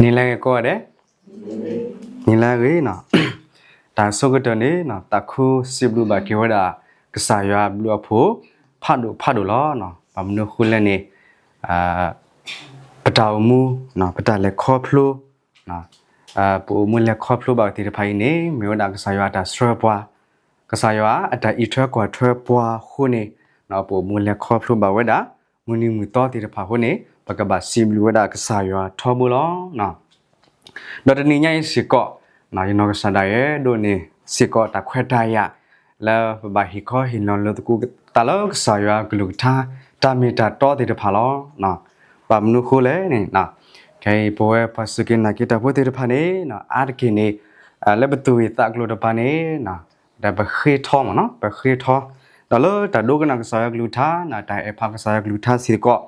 နံၤလၢအဂ့ၤကိးဂၤဒဲး, နံၤလၢအဂ့ၤနီၤ, တၢ်ဆိကတၢၢ်န့ၣ်နီၤ သးခုစံးဘျုးဘၣ်က့ၤဝဲဒၣ် ကစၢ်ယွၤအဘျုးအဖှိၣ် ဖးဒိၣ်ဖးဒိၣ်လီၤ. ဘၣ်မနုၤအဃိလဲၣ်န့ၣ် ပတၢ်အိၣ်မူ ပတၢ်လဲၤခီဖျိ ပအိၣ်မူလဲၤခီဖျိဘၣ်သ့ၣ်တဖၣ်အံၤန့ၣ် မ့ၢ်ဝဲဒၣ်ကစၢ်ယွၤအတၢ်ဆှၢပှၤ, ကစၢ်ယွၤအတၢ်အံးထွဲကွၢ်ထွဲပှၤအဃိန့ၣ် ပအိၣ်မူလဲၤခီဖျိဘၣ်ဝဲဒၣ် မုၢ်နံၤမုၢ်သီသ့ၣ်တဖၣ်အဃိန့ၣ် ပကဘၣ်စံးဘျုးဝဲဒၣ်ကစၢ်ယွၤထီဘိလီၤ. ဒီးတနံၤညါအံၤစ့ၢ်ကီး ယနီၢ်ကစၢ်ဒၣ်ယဲဒိးန့ၢ်စ့ၢ်ကီးတၢ်ခွဲးတၢ်ယာ် လၢပဘၣ်ဟ့ၣ်ခီဟ့ၣ်နီၤလိာ်သကိးသးလၢကစၢ်ယွၤအကလုၢ်ကထါ တၢ်မ့ၢ်တၢ်တီသ့ၣ်တဖၣ်လီၤ. ဘၣ်မနုၤအဃိလဲၣ်န့ၣ် ခဲအံၤပဝဲပှၤစူၢ်က့ၤနာ်က့ၤတၢ်ဖိသ့ၣ်တဖၣ်န့ၣ် အါတက့ၢ်န့ၣ် လၢပသူၣ်ဂ့ၢ်သးကျိၤတပၤန့ၣ် ဒီးပဃ့ထီမ့ၢ်နီၤ ပဃ့ထီ ဒီးလၢတၢ်ဒိကနၣ်ကစၢ်ယွၤကလုၢ်ကထါ တၢ်အဲၣ်ဖးကစၢ်ယွၤကလုၢ်ကထါစ့ၢ်ကီး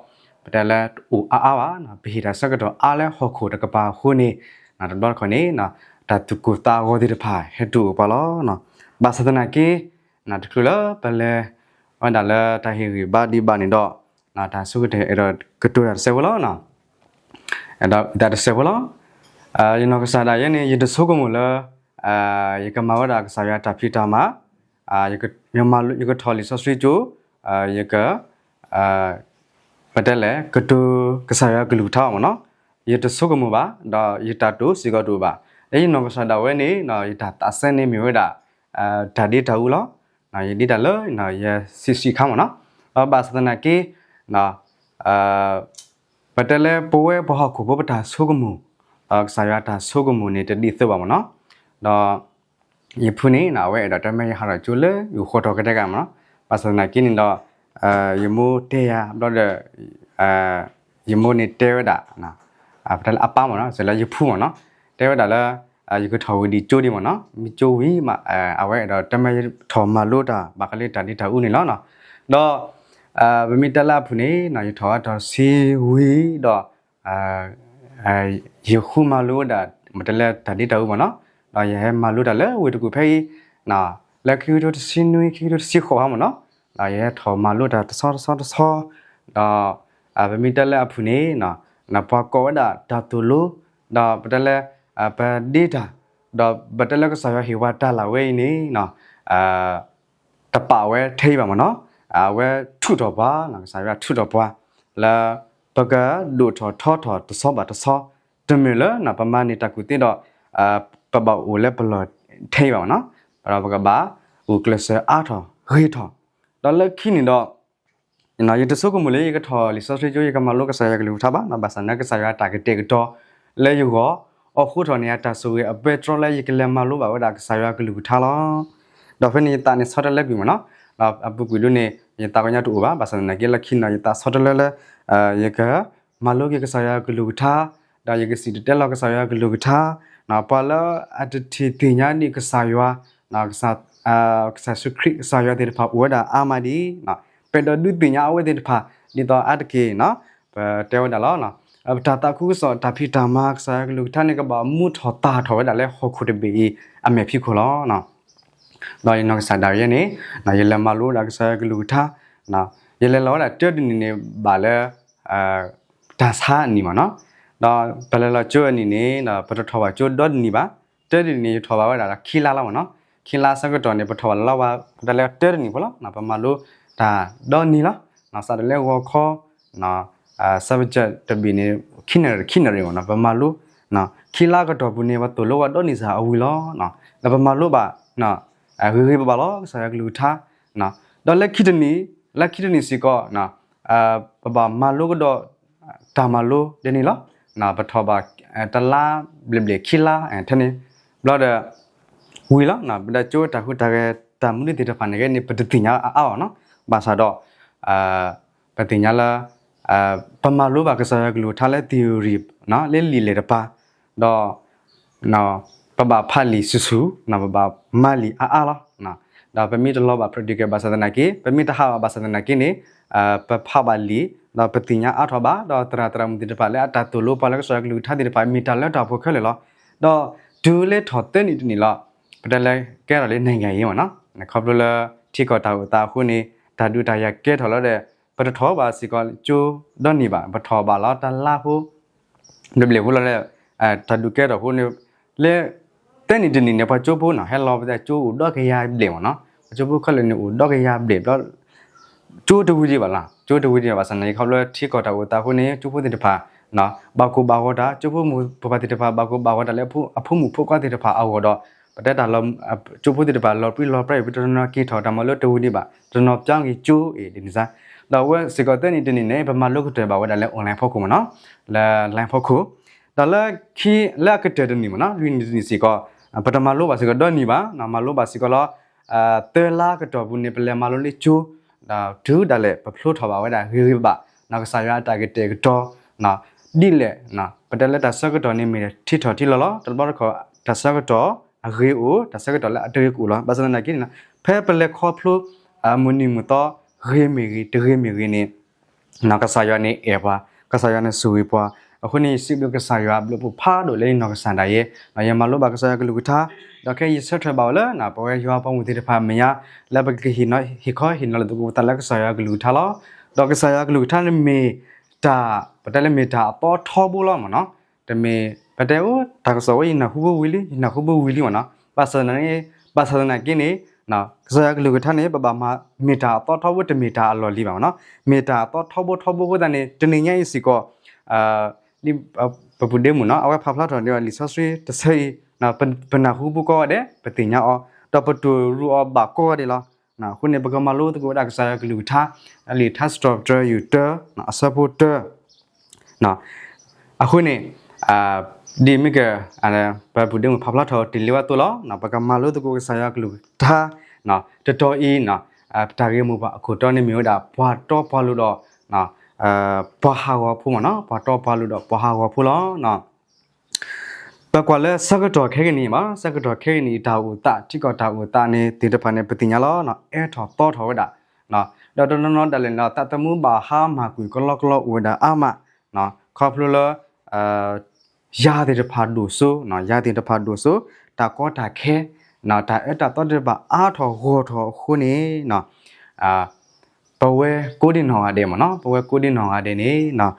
ပတဲလၢအိၣ်အါအါဘၣ်, ပဟ့ၣ်တၢ်ဆၢကတီၢ်အါလၢဟီၣ်ခိၣ်တကပၤအဃိန့ၣ် တဘျီတခီၣ်န့ၣ် တၢ်သူၣ်ကိၢ်သးဂီၤသ့ၣ်တဖၣ်ဟဲတုၤအိၣ်ပှၤလီၤ. ဘၣ်ဆၣ်သနာ်က့ တချုးလၢပလဲၤဝဲဒၣ်လၢတၢ်ဟ့ၣ်ဂံၢ်ဘါဒံးဘၣ်န့ၣ်ဒီး တၢ်ဆိကတၢၢ်အဲၣ်ဒိးကတိၤတၢ်တစဲးဖိလီၤ. အဲၣ်ဒိးတၢ်တစဲးဖိလီၤ. ယနီၢ်ကစၢ်ဒၣ်ယဲန့ၣ် ယတဆိကမိၣ်လၢ ယကမၤဝဲဒၣ်ကစၢ်ယွၤတၢ်ဖံးတၢ်မၤ, ယကထီၣ်လံာ်စီဆှံကၠိ, ယက ပတဲလဲၣ် ကတိၤကစၢ်ယွၤကလုၢ်ကထါမ့ၢ်နီၤ, ယတဆိကမိၣ်ဘၣ်, ဒီးယတၢ်တိာ်စ့ၢ်ကီးတအိၣ်ဘၣ်. လၢယနီၢ်ကစၢ်ဒၣ်ဝဲန့ၣ် ယတၢ်သးစဲန့ၣ်မ့ၢ်ဝဲဒၣ် တၢ်ဒ့တၢ်အူလီၤ. ယဒ့တၢ်လၢ ယဆံးဆံးခါမ့ၢ်နီၤ, ဒီးဘၣ်ဆၣ်သနာ်က့ ပတဲလၢပဝဲပှၤဟီၣ်ခိၣ်ဖိပတၢ်ဆိကမိၣ်, ဒီးကစၢ်ယွၤတၢ်ဆိကမိၣ်န့ၣ်တဒ်သိးဘၣ်မ့ၢ်နီၤ, ဒီး ယဖုန့ၣ် အဝဲအဲၣ်ဒိးတဲမ့ၢ်ယဟးထီၣ်ကၠိလၢယအိၣ်ဃီထီၣ်ကတဲဂၤမ့ၢ်နီၤ, ဘၣ်ဆၣ်သနာ်က့န့ၣ်ဒီး ယမိၢ်တဲယၤဘျီဒီး ယမိၢ်န့ၣ်တဲဝဲဒၣ် ပတဲလၢအပၢ်မ့ၢ်နီၤ စံးလၢယဖုမ့ၢ်နီၤ, တဲဝဲဒၣ်လၢ ယကထီၣ်ဝံၤဒံးကၠိဒံးမ့ၢ်နီၤ, မ့ၢ်ကၠိဝံၤမး အဝဲအဲၣ်ဒိးတဲမ့ၢ်ယထီၣ်မၤလိတၢ် ဘၣ်ဃးလၢတၢ်ဒ့တၢ်အူန့ၣ်လီၤ. ဒီး ပမ့ၢ်တဲလၢအပူၤန့ၣ် ယထီၣ်အါထီၣ်ဆံးဝံၤဒီး ယဃုမၤလိဝဲဒၣ် ပတဲလၢတၢ်ဒ့တၢ်အူမ့ၢ်နီၤ, ဒီးယဟဲမၤလိတၢ်လၢဝ့ၢ်တကူၣ်ဖဲအံၤ လၢခံကထိတဆံနွံ ခံကထိတဆံဃိးဟါမ့ၢ်နီၤ, ဒီးယဟဲထီၣ်မၤလိတၢ်တဆီတဆီတဆီ, ဒီး ပမ့ၢ်တဲလၢအပူၤန့ၣ် ပှၤကိးဝဲဒၣ်တၢ်သိၣ်လိ, ဒီးပတဲလၢ ပဒ့တၢ်, ဒီးပတဲလၢကစၢ်ယွၤဟ့ၣ်ဝဲတၢ်လၢဝဲအံၤန့ၣ် တပာ်ဝဲထဲအံၤဘၣ်မ့ၢ်နီၤ, အဝဲထုးထီၣ်ပှၤ, ကစၢ်ယွၤထုးထီၣ်ပှၤ လၢ ပကဒိၣ်ထီၣ်ထီထီၣ်တဆီဘၣ်တဆီ, တမ့ၢ်လၢပမၤန့ၢ်တၢ်ကူၣ်သ့ဒီး ပဘၣ်အိၣ်လၢပလီၢ်ထဲအံၤဘၣ်မ့ၢ်နီၤ, ဒီးပကဘၣ်အိၣ်ကျဲးစၢးအါထီၣ်ဂ့ၤထီၣ်, ဒီးလၢခံန့ၣ်ဒီး ယတဆိကမိၣ်လၢယကထီၣ်လံာ်စီဆှံကၠိ ယကမၤလိကစၢ်ယွၤကလုၢ်ကထါဘၣ်, ဘၣ်ဆၣ်သနာ်က့ကစၢ်ယွၤတၢ်ကတဲာ်ကတီၤ လၢယဂီၢ် အိၣ်ဃိထီၣ်န့ၢ်ယၤတၢ်ဆိၣ်ဂ့ၤအပဲတြီလၢယကလဲၤမၤလိဘၣ်ဝဲဒၣ်ကစၢ်ယွၤကလုၢ်ကထါလီၤ. ဒီးဖဲန့ၣ်ယသးန့ၣ်ဆီတလဲကွံာ်မ့ၢ်နီၤ, ဒီးအပူၤကွံာ်ဒ်န့ၣ် ယသးကညီၤတအိၣ်ဘၣ်, ဘၣ်ဆၣ်သနာ်က့လၢခံန့ၣ် ယသးဆီတလဲလၢ ယက မၤလိက့ၤကစၢ်ယွၤကလုၢ်ကထါ, ဒီးယကစံၣ်တဲၤတဲလီၤကစၢ်ယွၤကလုၢ်ကထါ, ပှၤလၢအတထံၣ်သ့ၣ်ညါဒံးကစၢ်ယွၤ, ကစၢ်ယ့ၣ်ၡူးခရံာ်ကစၢ်ယွၤသ့ၣ်တဖၣ်အိၣ်ဝဲဒၣ်အါမးဒံး, ပအဲၣ်ဒိးဒုးသ့ၣ်ညါအဝဲသ့ၣ်တဖၣ် ဒ်သိးအါတက့ၢ် ပတဲဝဲဒၣ်လီၤ. ပတၢ်သးခုကစီၣ်တၢ်ဖံးတၢ်မၤကစၢ်ယွၤကလုၢ်ကထါန့ၣ် ကဘၣ်မူထီၣ်သၣ်ထီၣ်ဝဲဒၣ်လၢဟီၣ်ခိၣ်တဘ့ၣ်အံၤ အမဲာ်ဖံးခိၣ်လီၤ. ဒီးယနီၢ်ကစၢ်ဒၣ်ယဲန့ၣ် ယလဲၤမၤလိဝဲဒၣ်ကစၢ်ယွၤကလုၢ်ကထါ, ယလဲၤလီၤဝဲဒၣ်တၢတနံၤန့ၣ်ဘၣ်လၢ တၢ်ဆါအနံၤမ့ၢ်နီၤ, ဒီးပလဲၤလီၤကၠိအနံၤန့ၣ် ဒီးပတထီၣ်ဘၣ်ကၠိဒီတနံၤဘၣ်, တၢတနံၤန့ၣ် ယထီၣ်ဘၣ်ဝဲဒၣ်ခံလါလီၤမ့ၢ်နီၤ, ခံလါဆၢကတီၢ်န့ၣ် ပထီၣ်ဘၣ်လၢလီၤဝဲ ပတဲလၢတၢတနံၤဖိလီၤ, ပမၤလိတၢ်ဒီနံၤလီၤ, စးထီၣ်လၢဂီၤခီ ဆၢကတီၢ်တဘ့ၣ်န့ၣ် ခံနၣ်ရံၣ်ခံနၣ်ရံၣ်မ့ၢ်နီၤ ပမၤလိ, ခံလါကတီၢ်ပူၤန့ၣ် ပသိၣ်လိဝဲဒီနံၣ်စ့ၢ်ကီးအဝံၤလီၤ, ဒီးပမၤလိဘၣ် ဂ့ၤဂ့ၤဘၣ်ဘၣ်လီၤ ကစၢ်ယွၤကလုၢ်ကထါ, ဒီးလၢခံတနံၤ, လၢခံတနံၤစ့ၢ်ကီး ပဘၣ်မၤလိကဒီး တၢ်မၤလိဒ်န့ၣ်လီၤ, ပထီၣ်ဘၣ် တလါဘျဲၣ်ဘျဲၣ်ခံလါ ထဲန့ၣ် ဘျီဒီး ဝံၤလီၤ, ပဒၣ်ကၠိတၢ်ဟူးတၢ်ဂဲၤတၢ်မနုၤသ့ၣ်တဖၣ်န့ၣ်ဂ့ၤန့ၣ် ပတသ့ၣ်ညါအါအါဘၣ်နီၤ, ဘၣ်ဆၣ်ဒီး ပသ့ၣ်ညါလၢ ပမၤလိဘၣ်ကစၢ်ယွၤကလုၢ်ကထါလၢ theory လၢလံာ်လဲၢ်တပၤ, ဒီး ပဘၣ်ဖးလံာ်ဆူၣ်ဆူၣ်, ပဘၣ်မၤလံာ်အါအါလီၤ, ဒီးပမ့ၢ်တလီၤဘၣ် practical ဘၣ်ဆၣ်သနာ်က့ ပမ့ၢ်တဟးဘၣ်ဘၣ်ဆၣ်သနာ်က့န့ၣ် ပဖးဘၣ်လံာ် ဒီးပသ့ၣ်ညါအါထီၣ်ဘၣ်, ဒီးသရၣ်သရၣ်မုၣ်သ့ၣ်တဖၣ်လၢအတၢ်သိၣ်လိပှၤလၢကစၢ်ယွၤကလုၢ်ကထါသ့ၣ်တဖၣ် မ့ၢ်တၢ်လၢတၢ်အိၣ်ဖှိၣ်ခဲလၢာ်လီၤ, ဒီးတုၤလၢထီၣ်သၢနံၣ်တနံၣ်လီၤ, ပတဲလၢကဲထီၣ်လၢ နိုင်ငံရေး မ့ၢ်နီၤ, ခီဖျိလၢထံကီၢ်တၢ်အိၣ်သးအဃိန့ၣ် တၢ်ဒုးတၢ်ယၤကဲထီၣ်လီၤဒီး ပတထီၣ်ဘၣ်စ့ၢ်ကီးကၠိဒီနံၤဘၣ်, ပထီၣ်ဘၣ်လီၤတလါဖိ ဘျဲၣ်ဘျဲၣ်ဖိလီၤဒီး တၢ်ဒုးကဲထီၣ်ဖိန့ၣ် လၢ သၢနံၣ်တနံၣ်န့ၣ် ပှၤကၠိဖိနီၤ ဟဲလီၤပသးကၠိအိၣ်ဒီကယၤဘျဲၣ်မ့ၢ်နီၤ, ပှၤကၠိဖိခဲလၢာ်န့ၣ်အိၣ်ဒီကယၤဘျဲၣ်ဘျီ ကၠိတဝံၤဒံးဘၣ်လီၤ, ကၠိတဝံၤဒံးဘၣ် ဘၣ်ဆၣ်သနာ်က့ ခီဖျိထံကီၢ်တၢ်အိၣ်သးအဃိန့ၣ် ကၠိဖိသ့ၣ်တဖၣ် ဘၣ်ကိၢ်ဘၣ်ဂီၤတၢ် ကၠိဖိမိၢ်ပၢ်သ့ၣ်တဖၣ် ဘၣ်ကိၢ်ဘၣ်ဂီၤတၢ်လၢအဖိမုၣ်ဖိခွါသ့ၣ်တဖၣ်အဂီၢ်ဒီး ပတဲတၢ်လီၤ ကၠိဖိသ့ၣ်တဖၣ် လီၤပြံလီၤပြါအံၤ ပတနီၤက့ၤထီၣ်တၢ်မၤလိတဝံၤဒံးဘၣ် တနီၤပၠါက့ၤကၠိအံၤဒ်န့ၣ်စါ, ဒီးအဝဲစ့ၢ်ကီးသၢနံၣ်တနံၣ်န့ၣ် ပမၤလိကတၢၢ်ဘၣ်ဝဲဒၣ်လၢ online ဖီခိၣ်မ့ၢ်နီၤ, လၢ line ဖီခိၣ်, ဒီးလၢခံ လၢအကတၢၢ်တနံၣ်မ့ၢ်နီၤ လွံၢ်နံၣ်တနံၣ်စ့ၢ်ကီး ပတမၤလိဘၣ်စ့ၢ်ကီးဒီနံၣ်ဘၣ်, မၤလိဘၣ်စ့ၢ်ကီးလီၤ သၢလါကတီၢ်ပူၤန့ၣ် ပလဲၤမၤလိလၢကၠိ, ဒီးတုၤဒၣ်လဲာ် ပဖျိထီၣ်ဘၣ်ဝဲဒၣ်ဂ့ၤဂ့ၤဘၣ်ဘၣ်, ကစၢ်ယွၤအတၢ်ကတဲာ်ကတီၤ ဒ်လဲၣ်, ပတဲလၢတၢ်ဆၢကတီၢ်န့ၣ်မ့ၢ်ထံထီၣ်ထံလီၤလီၤ, တဘျီတခီၣ် တၢ်ဆၢကတီၢ်အဂ့ၤအိၣ် တၢ်ဆၢကတီၢ်လၢအတဂ့ၤကအိၣ်လီၤ. ဘၣ်ဆၣ်သနာ်က့န့ၣ် ဖဲပလဲၤခီဖျိ မုၢ်နံၤမုၢ်သီ ဂ့ၤမ့ၢ်ဂ့ၤ တဂ့ၤမ့ၢ်ဂ့ၤန့ၣ် ကစၢ်ယွၤန့ၣ်အဲၣ်ပှၤ, ကစၢ်ယွၤန့ၣ်ဆိၣ်ဂ့ၤပှၤ, အဃိန့ၣ် ယစံးဘျုးကစၢ်ယွၤအဘျုးအဖှိၣ်ဖးဒိၣ်လၢယနီၢ်ကစၢ်ဒၣ်ယဲ, ယမၤလိဘၣ်ကစၢ်ယွၤကလုၢ်ကထါ, ဒီးခဲအံၤယဆၢထၢၣ်ဘၣ်အီၤလၢ ပဝဲယွၤပှၤမုၣ်သ့ၣ်တဖၣ်မဲာ်ညါ လၢပကဟ့ၣ်ခီဟ့ၣ်နီၤလီၤသကိးပသးလၢကစၢ်ယွၤကလုၢ်ကထါလီၤ. ဒီးကစၢ်ယွၤကလုၢ်ကထါန့ၣ်မ့ၢ်တၢ် ပတဲလၢမ့ၢ်တၢ်အသီထီဘိလီၤမ့ၢ်နီၤ, တမ့ၢ် ပတဲအိၣ် တၢ်ကစီၣ်ဝဲယနၢ်ဟူဘိဝံၤလံ ယနၢ်ဟူဘိဝံၤလံမ့ၢ်နီၤ, ဘၣ်ဆၣ်သနာ်က့ ဘၣ်ဆၣ်သနာ်က့န့ၣ် ကစၢ်ယွၤကလုၢ်ကထါန့ၣ် ပဘၣ်မၤ မ့ၢ်တၢ်အသီထီဘိ တမ့ၢ်တၢ်အလီၢ်လံၤဘၣ်မ့ၢ်နီၤ, မ့ၢ်တၢ်အသီထီဘိထီဘိအဃိသတးန့ၣ် တနံၤညါအံၤစ့ၢ်ကီး ပပုၢ်ဒ့မုၣ်နီၤ အဝဲဖးဖျါထီၣ်ဒံးလံာ်စီဆှံတဆၢအံၤ ပနၢ်ဟူဘိကိးဂၤဒဲး ပသ့ၣ်ညါအီၤ ဒီးပတိၢ်ရူးအီၤဘၣ်ကိးဂၤဒဲးလီၤ. အဃိန့ၣ် ပကမၤလိသကိးဝဲဒၣ်ကစၢ်ယွၤကလုၢ်ကထါ လံာ်ထါစံးထီၣ်ပတြၢၤယုၢ်တၢ အဆၢဖိတၢ အဃိန့ၣ် ဒ်မ့ၢ်က ပပုၢ်ဒ့မုၣ်ဖးဖျါထီၣ်တ့ၢ်လံဝဲအသိးလီၤ. ပကမၤလိသကိးကစၢ်ယွၤကလုၢ်ကထါ တတီၤအံၤ တၢ်ဂ့ၢ်မိၢ်ပှၢ်အခိၣ်တီန့ၣ်မ့ၢ်ဝဲဒၣ် ပှၤတီပှၤလိၤဒီး ပှၤဟးဂီၤဖိမ့ၢ်နီၤ, ပှၤတီပှၤလိၤဒီးပှၤဟးဂီၤဖိလီၤ. ပကွၢ်လၢဆၢကတီၢ်ခဲကနံၣ်အံၤမ့ၢ် ဆၢကတီၢ်ခဲကနံၣ်အံၤ တၢ်အိၣ်သး ထံကီၢ်တၢ်အိၣ်သးန့ၣ် သ့ၣ်တဖၣ်န့ၣ် ပသ့ၣ်ညါလီၤ အဲၣ်ထီၣ်သီထီၣ်ဝဲဒၣ် ဒီးတနီၤနီၤဒၣ်လဲာ်န့ၣ်ဒီး သးသမူဘၣ်ဟါမၢ်ကွံာ်ကလီကလီအိၣ်ဝဲဒၣ်အါမး ခီဖျိလၢ ယၤသ့ၣ်တဖၣ်ဒိၣ်စိ ယၤသ့ၣ်တဖၣ်ဒိၣ်စိ တၢ်ကီတၢ်ခဲ တၢ်အၢတၢ်သီသ့ၣ်တဖၣ်အါထီၣ်ဂီၢ်ထီၣ်အဃိန့ၣ် ပဝဲကိးဒံနီၢ်ဂၤဒဲးမ့ၢ်နီၤ ပဝဲကိးဒံနီၢ်ဂၤဒဲးန့ၣ်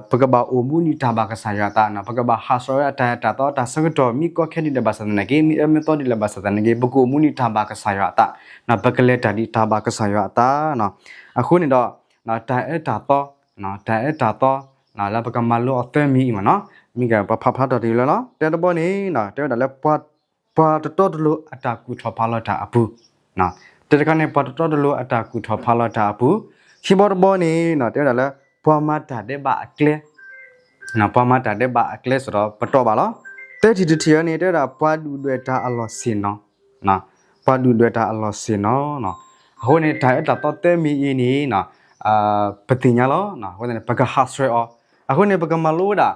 ပကဘၣ်အိၣ်မူဒံးတၢ်ဘၣ်ကစၢ်ယွၤအသး ပကဘၣ်ဟးဆှဲးဝဲဒၣ်တၢ်အၢတၢ်သီ တၢ်ဆၢကတီၢ်မ့ၢ်ကီခဲဒ်လဲၣ်ဘၣ်ဆၣ်သနာ်က့ မ့ၢ်အၢမ့ၢ်သီဒ်လဲၣ်ဘၣ်ဆၣ်သနာ်က့ ပကအိၣ်မူဒံးတၢ်ဘၣ်ကစၢ်ယွၤအသး ပကလဲၤတၢ်ဒံးတၢ်ဘၣ်ကစၢ်ယွၤအသး အဃိန့ၣ်ဒီး တၢ်အၢတၢ်သီ တၢ်အၢတၢ်သီ လၢပကမၤလိအီၤသၢမံၤအံၤမ့ၢ်နီၤ မ့ၢ်ကပဖးဖျါထီၣ်တ့ၢ်လၢလီၤ တဲတဘီန့ၣ် တဲဝဲဒၣ်လၢ ပှၤတတီတလိၤအတၢ်ကူၣ်ထီၣ်ဖးလီၤတၢ်အပူၤ တၢတခါန့ၣ် ပှၤတတီတလိၤအတၢ်ကူၣ်ထီၣ်ဖးလီၤတၢ်အပူၤ ခံဘီတဘီန့ၣ် တဲဝဲဒၣ်လၢ ပှၤမၤတၢ်ဒဲးဘးအကျဲ ပှၤမၤတၢ်ဒဲးဘးအကျဲစ့ၢ်ဒီးပတီၢ်ဘၣ်လီၤ. သၢထံၣ်တထံၣ်အံၤန့ၣ် တဲဝဲဒၣ်ပှၤဒုၣ်ဒွဲၣ်တၢ်အလီၢ်ဆ့ၣ်နီၤ ပှၤဒုၣ်ဒွဲၣ်တၢ်အလီၢ်ဆ့ၣ်နီၤ အဃိန့ၣ် တၢ်အၢတၢ်သီသၢမံၤအံၤန့ၣ် ပသ့ၣ်ညါလီၤ အဃိန့ၣ် ပကဟးဆှဲးအီၤ အဃိန့ၣ် ပကမၤလိဝဲဒၣ်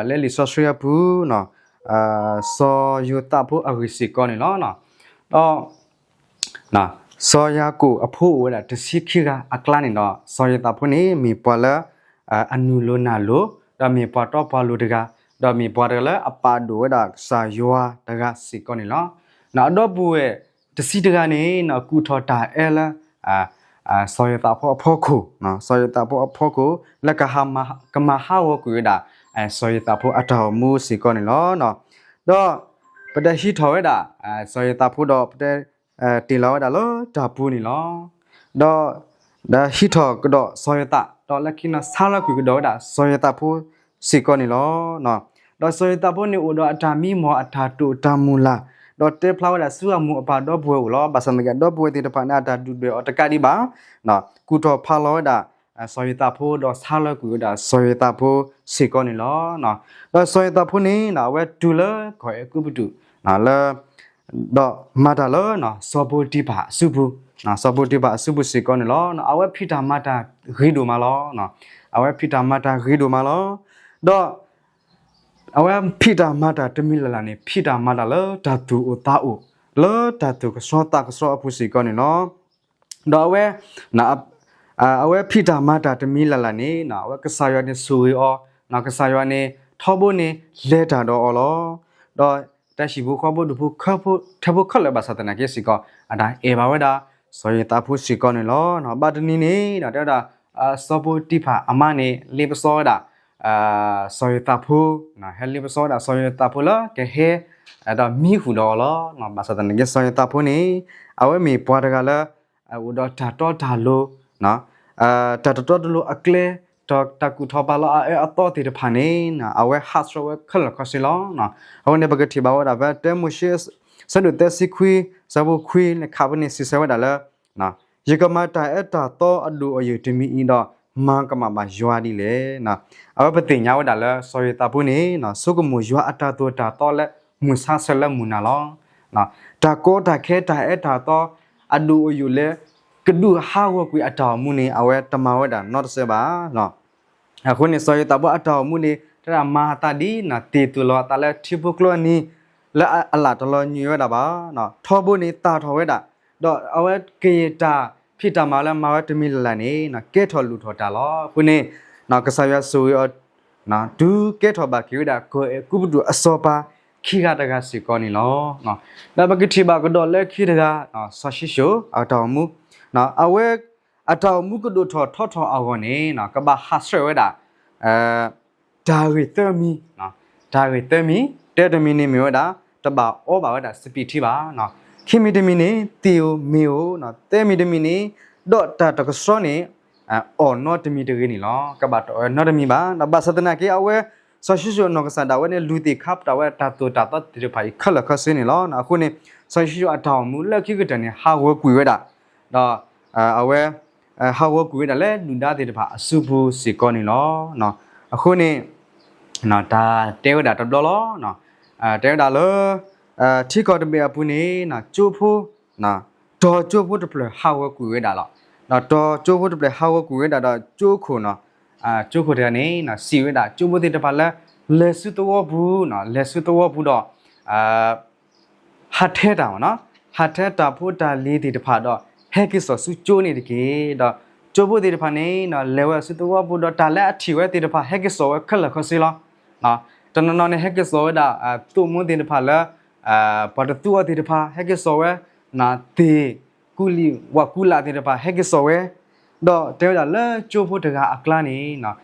လၢလံာ်စီဆှံအပူၤ စီၤယိၤသးဖိအဂ့ၢ်စ့ၢ်ကီးန့ၣ်လီၤ. ဒီး စီၤယၤကိာ်အဖိအိၣ်ဝဲဒၣ်တဆံခံဂၤအကျါန့ၣ်ဒီး စီၤယိၤသးဖိန့ၣ် မ့ၢ်ပှၤလၢ အနုာ်လိၤနၢ်လိၤ ဒီးမ့ၢ်ပှၤတီပှၤလိၤတဂၤ ဒီးမ့ၢ်ပှၤတဂၤလၢအပာ်ဒိၣ်ဝဲဒၣ်ကစၢ်ယွၤတဂၤစ့ၢ်ကီးန့ၣ်လီၤ. အဒီပုၢ်ဝဲၢ်တဆံတဂၤန့ၣ် ကူၣ်ထီၣ်တၢ်အၢလၢ စီၤယိၤသးဖိအဖီခိၣ်, စီၤယိၤသးဖိအဖီခိၣ် လၢကမၤဟးဂီၤကွံာ်ဝဲဒၣ် စီၤယိၤသးဖိအတၢ်အိၣ်မူစ့ၢ်ကီးန့ၣ်လီၤ. ဒီး ပတဟံးထီၣ်ဝဲဒၣ် စီၤယိၤသးဖိဒီး ပတ တ့ၢ်လီၤဝဲဒၣ်လၢတၢ်ပူၤန့ၣ်လီၤ. ဒီး ဒီးဟံးထီၣ်ကဒီးစီၤယိၤသး ဒီးလၢခံန့ၣ် ဆါလီၤကွံာ်ကဒီးဝဲဒၣ်စီၤယိၤသးဖိစ့ၢ်ကီးန့ၣ်လီၤ. ဒီးစီၤယိၤသးဖိန့ၣ်အိၣ်ဒီးအတၢ်မံမီၢ် အတၢ်တိာ်တၢ်မုၢ်လၢ် ဒီးတဲဖျါဝဲဒၣ်ဆူအမိၢ်အပၢ်ဒီပုၢ်ဝဲၢ်အိၣ်လီၤ. ဘၣ်ဆၣ်သနာ်က့ ဒီပုၢ်ဝဲၢ်သ့ၣ်တဖၣ်န့ၣ် အတၢ်ဒုၣ်ဒွဲၣ်အီၤတကးဒံးဘၣ် ကူၣ်ထီၣ်ဖးလီၤဝဲဒၣ် စီၤယိၤသးဖိ ဒီးဆါလီၤကွံာ်ဝဲဒၣ်စီၤယိၤသးဖိစ့ၢ်ကီးန့ၣ်လီၤ. ဒီးစီၤယိၤသးဖိန့ၣ် အဝဲတုၤလၢကီၢ်အဲၤကူပတူး လၢ ဒီးမၤတၢ်လၢ စီၤပီတံဖၢ်အစုပူၤ, စီၤပီတံဖၢ်အစုပူၤစ့ၢ်ကီးန့ၣ်လီၤ. အဝဲဖံးတၢ်မၤတၢ်ဂ့ၤဒိၣ်မးလီၤ. အဝဲဖံးတၢ်မၤတၢ်ဂ့ၤဒိၣ်မးလီၤ. ဒီး အဝဲဖံးတၢ်မၤတၢ်တမံၤလၢ်လၢ်န့ၣ် ဖံးတၢ်မၤတၢ်လၢတၢ်သူၣ်အိၣ်သးအိၣ် လၢတၢ်သူၣ်ကဆှီသးကဆှီအပူၤစ့ၢ်ကီးန့ၣ်လီၤ. ဒီးအဝဲ အဝဲဖံးတၢ်မၤတၢ်တမံၤလၢ်လၢ်န့ၣ် အဝဲကစၢ်ယွၤန့ၣ်ဆိၣ်ဂ့ၤအီၤ, ကစၢ်ယွၤန့ၣ် ထီဘိန့ၣ် လဲၤတၢ်ဒီးအီၤလီၤ. ဒီးတၢ်ဟံၣ်ဖိဃီဖိဒူၣ်ဖိ ထၢဖိခဲလၢာ်ဘၣ်ဆၣ်သနာ်က့စ့ၢ်ကီး အတၢ်အဲၣ်ဘၣ်ဝဲဒၣ် စီၤယိၤသးဖိစ့ၢ်ကီးန့ၣ်လီၤ. ဘၣ်တနံၤန့ၣ် တဲဝဲဒၣ် စီၤပီတံဖၢ်အမါန့ၣ် လ့ပစီဝဲဒၣ် စီၤယိၤသးဖိ, ဟဲလ့ပစီဝဲဒၣ်စီၤယိၤသးဖိလၢကဟဲ ဒီးမံဃုာ်ဒီးအီၤလီၤ. ဘၣ်ဆၣ်သနာ်က့ စီၤယိၤသးဖိန့ၣ် အဝဲမ့ၢ်ပှၤတဂၤလၢ အိၣ်ဒီးတၢ်တီတၢ်လိၤ, တၢ်တတီတလိၤအကျဲ, ဒီးတၢ်ကူၣ်ထီၣ်ပာ်လီၤအအၢအသီသ့ၣ်တဖၣ်န့ၣ် အဝဲဟးဆှဲးဝဲခဲလၢာ်ခဲဆ့လီၤ. အဝဲန့ၣ် ပကထံၣ်ဘၣ်ဝဲဒၣ်ဖဲ တၢမိၤၡ့ ဆၢဒိၣ်သၢဆံခွံ ဆၢဖိခွံန့ၣ် ခးဖဲန့ၣ် စံးဆၢဝဲဒၣ်လၢ ယကမၤတၢ်အၢတၢ်သီအဒိၣ်အယိာ်တမံၤအံၤဒီး မၤကမၣ်ဘၣ်ယွၤဒ်လဲၣ်. အဝဲပသ့ၣ်ညါဝဲဒၣ်လၢ စီၤယိၤသးဖိန့ၣ် ဆိကမိၣ်ယွၤအတၢ်သိၣ်တၢ်သီလၢ မုၢ်ဆါဆၢလၢမုၢ်နၤလီၤ. တၢ်ကီတၢ်ခဲတၢ်အၢတၢ်သီ အဒိၣ်အယိာ်လၢ ကဒုးဟးဂီၤကွံာ်အတၢ်အိၣ်မူန့ၣ် အဝဲတမၤဝဲဒၣ်နီတစဲးဘၣ်. အဃိန့ၣ် စီၤယိၤသးဖိအတၢ်အိၣ်မူန့ၣ် တဲဒၣ်မၤအသးဒ်နၤ တ့ၢ်သူၣ်လီၤအသးလၢထံဖိကျိအနံၤ လၢအလၣ်တလီၤညွံးဝဲဒၣ်ဘၣ်. ထီဘိန့ၣ်သၣ်ထီၣ်ဝဲဒၣ်, ဒီးအဝဲကယဲၢ်တၢ်ဖံးတၢ်မၤလၢမၤဝဲတမံၤလၢ်လၢ်န့ၣ် ကဲထီၣ်လိၣ်ထီၣ်တၢ်လီၤ. အဃိန့ၣ် ကစၢ်ယွၤဆိၣ်ဂ့ၤအီၤ တုၤကဲထီၣ်ဘၣ်က့ၤဝဲဒၣ် ကီၢ်အဲၤကူပတူးအစီၤပၤခံဂၤတဂၤစ့ၢ်ကီးန့ၣ်လီၤ. ဒီးပကထံၣ်ဘၣ်ကဒီးလၢခံတဂၤ စီၤၡံၡိၣ်အတၢ်အိၣ်မူ, အဝဲအတၢ်အိၣ်မူကဒိၣ်ထီၣ်ထီထီၣ်အဂီၢ်န့ၣ် ကဘၣ်ဟးဆှဲးဝဲဒၣ် တၢ်ဂ့ၢ်သၢမံၤ, တၢ်ဂ့ၢ်သၢမံၤ, တၢတမံၤန့ၣ်မ့ၢ်ဝဲဒၣ် တဘၣ်အီဘၣ်ဝဲဒၣ်စပံးထံဘၣ်, ခံမံၤတမံၤန့ၣ် သ့ၣ်ဧိၤမ့ၢ်ဧိၤ, သၢမံၤတမံၤန့ၣ် ဒီးတၢ်တကဆှီန့ၣ် အီၣ်နီတမံၤတဂ့ၤန့ၣ်လီၤ. ကဘၣ်တအီၣ်နီတမံၤဘၣ်. ဒီးဘၣ်ဆၣ်သနာ်က့ အဝဲ စီၤၡံၣ်ၡိၣ်အနီၢ်ကစၢ်ဒၣ်ဝဲန့ၣ် လူၤသ့ၣ်ခါပတာ်ဝဲတၢ်သိၣ်တၢ်သီသ့ၣ်တဖၣ်အံၤခဲလၢာ်ခဲဆ့န့ၣ်လီၤ. အဃိန့ၣ် စီၤၡံၣ်ၡိၣ်အတၢ်အိၣ်မူလၢခံကတၢၢ်န့ၣ် ဟးဂီၤကွံာ်ဝဲဒၣ်, ဒီး အဝဲ ဟးဂီၤကွံာ်ဝဲဒၣ်လၢဒုၣ်ဒါသ့ၣ်တဖၣ်အစုပူၤစ့ၢ်ကီးန့ၣ်လီၤ. အဃိန့ၣ် တၢ်တဲဝဲဒၣ်တဘျီလီၤ. တဲဝဲဒၣ်လၢ ထံကီၢ်တဘ့ၣ်အပူၤန့ၣ် ကၠိဖိ ဒီးကၠိဖိတဖျၢၣ်ဟးဂီၤကွံာ်ဝဲဒၣ်လီၤ. ဒီးကၠိဖိတဖျၢၣ်ဟးဂီၤကွံာ်ဝဲဒၣ်ဒီးကၠိခိၣ်န့ၣ် ကၠိခိၣ်တဂၤန့ၣ် စံးဝဲဒၣ်ကၠိဖိသ့ၣ်တဖၣ်လၢ လဲၤဆူသဝီပူၤ, လဲၤဆူသဝီပူၤဒီး ဟးထဲတၢ်မ့ၢ်နီၤ, ဟးထဲတၢ်ဖိတၢ်လံၤသ့ၣ်တဖၣ်ဒီး ဟဲက့ၤစိာ်ဆူကၠိန့ၣ်တက့ၢ်. ဒီးကၠိဖိသ့ၣ်တဖၣ်န့ၣ် လဲၤဝဲဆူသဝီပူၤဒီး တၢ်လၢအထံၣ်ဝဲသ့ၣ်တဖၣ် ဟဲက့ၤစိာ်ဝဲခဲလၢာ်ခဲဆ့လီၤ. တနီၤနီၤန့ၣ် ဟဲက့ၤစိာ်ဝဲဒၣ် သိၣ်မိၢ်သ့ၣ်တဖၣ်လၢ ပှၤတသူအီၤသ့ၣ်တဖၣ် ဟဲက့ၤစိာ်ဝဲ, သ့ၣ်ကူလံာ်ဝၣ်ကူလၢ်သ့ၣ်တဖၣ် ဟဲက့ၤစိာ်ဝဲ, ဒီးတဲဝဲဒၣ်လၢကၠိဖိတဂၤအကျါန့ၣ်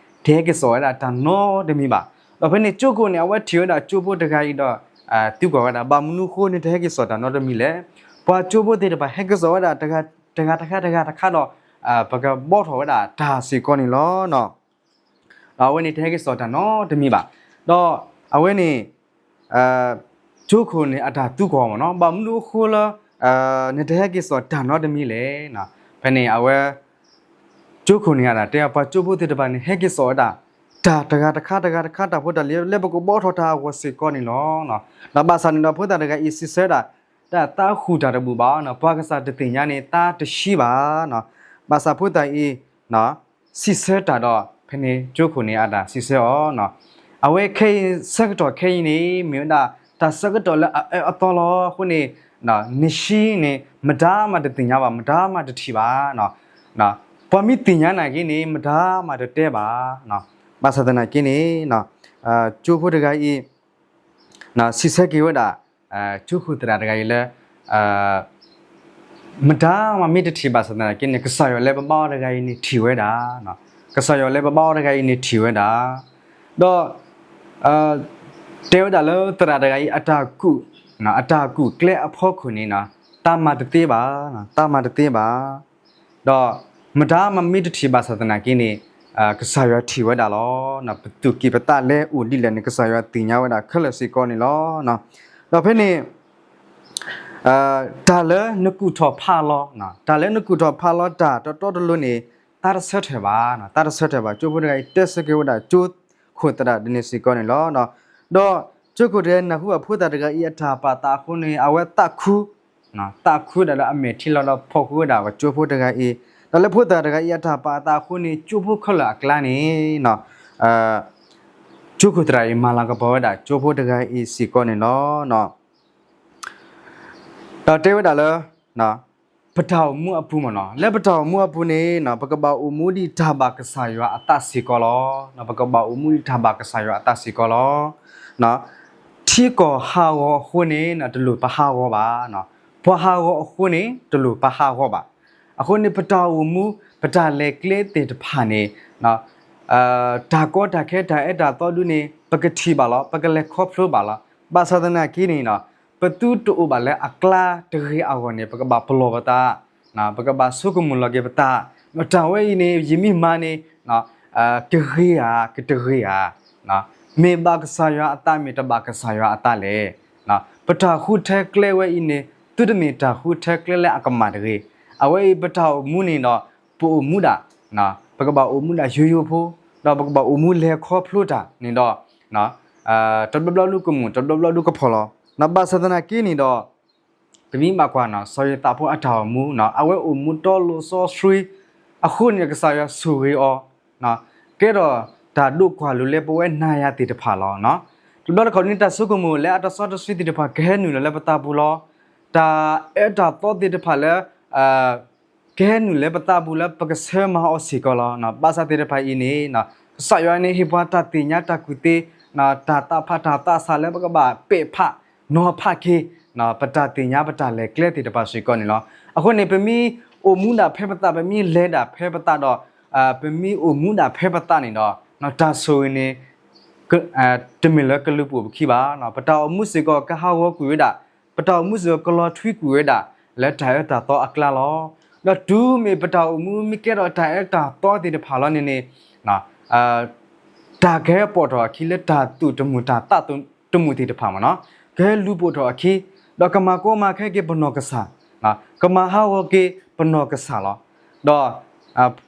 တဟဲက့ၤစိာ်ဝဲဒၣ်တၢ်နီတမံၤဘၣ်. ဒီးဖဲန့ၣ်ကၠိခိၣ်န့ၣ် အဝဲထံၣ်ဝဲဒၣ်ကၠိဖိတဂၤအံၤဒီး သံကွၢ်ဝဲဒၣ် ဘၣ်မနုၤအဃိန့ၣ် တဟဲက့ၤစိာ်တၢ်နီတမံၤလဲၣ်. ပှၤကၠိဖိသ့ၣ်တဖၣ် ဟဲက့ၤစိာ်ဝဲဒၣ် တဂၤတခါတဂၤတခါဒီး ပကဘီထီၣ်ဝဲဒၣ်တၢ်စ့ၢ်ကီးန့ၣ်လီၤ. ဒီးအဝဲန့ၣ်တဟဲက့ၤစိာ်တၢ်နီတမံၤဘၣ်. ဒီးအဝဲန့ၣ် ကၠိခိၣ်န့ၣ် အတၢ်သံကွၢ်မ့ၢ်နီၤ ဘၣ်မနုၤအဃိလၢ နတဟဲက့ၤစိာ်တၢ်နီတမံၤလဲၣ်. ဖဲန့ၣ်အဝဲ ကၠိခိၣ်န့ၣ် အတၢ်တဲ ပှၤကၠိဖိသ့ၣ်တဖၣ်န့ၣ် ဟဲက့ၤစိာ်ဝဲဒၣ် တၢ်တဂၤတခါတဂၤတခါ တၢ်ဖိတၢ်လံၤလၢပကဘီထီၣ်တၢ်အဂီၢ်စ့ၢ်ကီးန့ၣ်လီၤ. ဒီးဘၣ်ဆၣ်န့ၣ်ဒီး ဖိသၣ်တဂၤအံၤစံးဆၢဒၣ် တၢ်သးဃုာ်တၢ်တဘူၣ်ဘၣ်နီၤ ပှၤကစၢ်တသ့ၣ်ညါန့ၣ် သးတဆှံဘၣ်. ဘၣ်ဆၣ်ဖိသၣ်အံၤ စံးဆၢတၢ်ဒီး ဖဲန့ၣ်ကၠိခိၣ်န့ၣ် အတၢ်စံးဆၢအီၤ အဝဲခဲအံၤ ဆၢကတီၢ်ခဲအံၤန့ၣ် မ့ၢ်ဝဲဒၣ် တၢ်ဆၢကတီၢ်လၢအအၢအသီလီၤ. အဃိန့ၣ် နဆှံန့ၣ် မတၤမးတသ့ၣ်ညါဘၣ် မတၤမးတထံၣ်ဘၣ်. ပှၤမ့ၢ်သ့ၣ်ညါနာ်က့န့ၣ် မတၤမးတတဲဘၣ်. ဘၣ်ဆၣ်သနာ်က့န့ၣ် ကၠိဖိတဂၤအံၤ စံးဆၢက့ၤဝဲဒၣ် ကၠိခိၣ်သရၣ်တဂၤအံၤလၢ မတၤမးမ့ၢ်တထံၣ်ဘၣ်ဆၣ်သနာ်က့န့ၣ် ကစၢ်ယွၤလၢပဘါအီၤတဂၤအံၤန့ၣ်ထံၣ်ဝဲဒၣ်, ကစၢ်ယွၤလၢပဘါအီၤတဂၤအံၤန့ၣ်ထံၣ်ဝဲဒၣ်, ဒီး တဲဝဲဒၣ်လၢသရၣ်တဂၤအံၤ အတၢ်ကူၣ် အတၢ်ကူၣ်ကျဲအဖီခိၣ်န့ၣ် တၢ်မၤတသ့ဘၣ်, တၢ်မၤတသ့ဘၣ်. ဒီးမတၤမးမ့ၢ်တထံၣ်ဘၣ်ဆၣ်သနာ်က့န့ၣ် ကစၢ်ယွၤထံၣ်ဝဲဒၣ်လီၤ. ပသူၣ်ကံၢ်ပသးလဲအိၣ်ဒ်လဲၣ်န့ၣ် ကစၢ်ယွၤသ့ၣ်ညါဝဲဒၣ်ခဲလၢာ်စ့ၢ်ကီးန့ၣ်လီၤ. ဒီးဖဲန့ၣ် တၢ်လၢနကူၣ်ထီၣ်ဖးလီၤ, တၢ်လၢနကူၣ်ထီၣ်ဖးလီၤတၢ်တတီတလိၤန့ၣ် သးတဆၢထၢၣ်ဘၣ်, သးတဆၢထၢၣ်ဘၣ်. ကၠိဖိတဂၤအံၤတဲဆၢက့ၤဝဲဒၣ်ကၠိခိၣ်သရၣ်ဒ်န့ၣ်စ့ၢ်ကီးန့ၣ်လီၤ. ဒီးကၠိခိၣ်တဂၤနၢ်ဟူဘၣ်ဖိသၣ်တဂၤအံၤအတၢ်ပာ်သးအဃိန့ၣ် အဝဲသးခု သးခုဒၣ်လၢအမဲာ်ထံလီၤဒီးဖီၣ်ဃုာ်ဝဲဒၣ်ကၠိဖိတဂၤအံၤ, ဒီးလၢဖိသၣ်တဂၤအံၤအတၢ်ပာ်အသးအဃိန့ၣ် ကၠိဖိခဲလၢာ်အကျါန့ၣ် ကၠိခိၣ်သရၣ်အံၤမၤလၤကပီၤဝဲဒၣ်ကၠိဖိတဂၤအံၤစ့ၢ်ကီးန့ၣ်လီၤ. ဒီးတဲဝဲဒၣ်လၢ ပတၢ်အိၣ်မူအပူၤမ့ၢ်နီၤ, လၢပတၢ်အိၣ်မူအပူၤန့ၣ် ပကဘၣ်အိၣ်မူဒ်တၢ်ဘၣ်ကစၢ်ယွၤအသးစ့ၢ်ကီးလီၤ. ပကဘၣ်အိၣ်မူဒ်တၢ်ဘၣ်ကစၢ်ယွၤအသးစ့ၢ်ကီးလီၤ. ထံကီၢ်ဟးဂီၤအဃိန့ၣ် တလိၣ်ပဟးဂီၤဘၣ်, ပှၤဟးဂီၤအဃိန့ၣ် တလိၣ်ပဟးဂီၤဘၣ်. အဃိန့ၣ် ပတၢ်အိၣ်မူ ပတၢ်လဲၤကျဲသ့ၣ်တဖၣ်န့ၣ် တၢ်ကီတၢ်ခဲတၢ်အဲၣ်တၢ်သီဒုန့ၣ် ပကထံၣ်ဘၣ်လီၤ, ပကလဲၤခီဖျိဘၣ်လီၤ. ဘၣ်ဆၣ်သနာ်က့န့ၣ်ဒီး ပသုတအိၣ်ဘၣ်လၢအကျါတဂ့ၤအဂီၢ်န့ၣ် ပကဘၣ်ပလီၢ်ပသး, ပကဘၣ်ဆိကမိၣ်လီၤက့ၤပသး, ဒီးတၢ်ဝဲအံၤန့ၣ် ယမ့ၢ်မၤန့ၣ် ကဂ့ၤဧါ ကတဂ့ၤဧါ, မ့ၢ်ဘၣ်ကစၢ်ယွၤအသး မ့ၢ်တဘၣ်ကစၢ်ယွၤအသးလဲၣ်. ပတၢ်ဃုထၢကျဲဝဲအံၤန့ၣ် သုတမ့ၢ်တၢ်ဃုထၢကျဲလၢအကမၣ်တဂ့ၤ. အဝဲအံၤပတၢ်အိၣ်မူန့ၣ်ဒီး ပအိၣ်မူဒၣ်, ပကဘၣ်အိၣ်မူဒၣ်ယိယိဖိ, ဒီးပကဘၣ်အိၣ်မူလဲၤခီဖျိတၢ်န့ၣ်ဒီး တဘျီဘျီဒုကမူၣ် တဘျီဘျီဒုကဖီၣ်လီၤ. ဘၣ်ဆၣ်သနာ်က့န့ၣ်ဒီး ပမ့ၢ်ဘၣ်ကွၢ် စီၤယိၤသးဖိအတၢ်အိၣ်မူ အဝဲအိၣ်မူတီလိၤစီဆှံ, အဃိန့ၣ်ကစၢ်ယွၤဆိၣ်ဂ့ၤအီၤ ကဲထီၣ်တၢ်ဒိးကွၢ်လိာ်လၢပဝဲနၤယၤသ့ၣ်တဖၣ်လီၤ. တဘျီတခီၣ်န့ၣ် တၢ်ဆိကမိၣ်လၢအတစီတဆှံသ့ၣ်တဖၣ် ကဟဲနုာ်လီၤလၢပသးပူၤလီၤ. တၢ်အၢတၢ်သီသ့ၣ်တဖၣ်လၢ ကဟဲနုာ်လၢပသးပူၤလၢပကဆၢမၤအီၤစ့ၢ်ကီးလီၤ. ဘၣ်ဆၣ်သ့ၣ်တဖၣ်အံၤန့ၣ် ကစၢ်ယွၤန့ၣ်ဟ့ၣ်ပှၤတၢ်သ့ၣ်ညါတၢ်ကူၣ်သ့, တၢ်သးဖးတၢ်သးဆးလၢပကဘၣ်ပဲာ်ဖးနီၤဖးက့ၤ ပတၢ်သ့ၣ်ညါပတၢ်လဲၤကျဲသ့ၣ်တဖၣ်စ့ၢ်ကီးန့ၣ်လီၤ. အဃိန့ၣ် ပမ့ၢ်အိၣ်မူဒၣ်ဖဲပသး ပမ့ၢ်လဲၤဒၣ်ဖဲပသးဒီး ပမ့ၢ်အိၣ်မူဒၣ်ဖဲပသးန့ၣ်ဒီး တၢ်ဆိၣ်ဂ့ၤန့ၣ် တမ့ၢ်လၢကလူၤပိာ်ပခံဘၣ်. ပတၢ်အိၣ်မူစ့ၢ်ကီးကဟးဂီၤကွံာ်ဝဲဒၣ်, ပတၢ်အိၣ်မူစ့ၢ်ကီးကလီၤထွံကွံာ်ဝဲဒၣ် လၢတၢ်အၢတၢ်သီအကျါလီၤ. ဒီးတုၤမ့ၢ်ပတၢ်အိၣ်မူမ့ၢ်ကဲထီၣ်တၢ်အၢတၢ်သီသ့ၣ်တဖၣ်လီၤန့ၣ်န့ၣ် တၢ်ကဟဲပိာ်ထီၣ်အခံလၢတၢ်သူၣ်တမုာ်တၢ်သးတမုာ်သ့ၣ်တဖၣ်မ့ၢ်နီၤ, ကဟဲလူၤပိာ်ထီၣ်အခံ, ဒီးကမၤကီမၤခဲက့ၤပနီၢ်ကစၢ်, ကမၤဟးဂီၤက့ၤပနီၢ်ကစၢ်လီၤ. ဒီး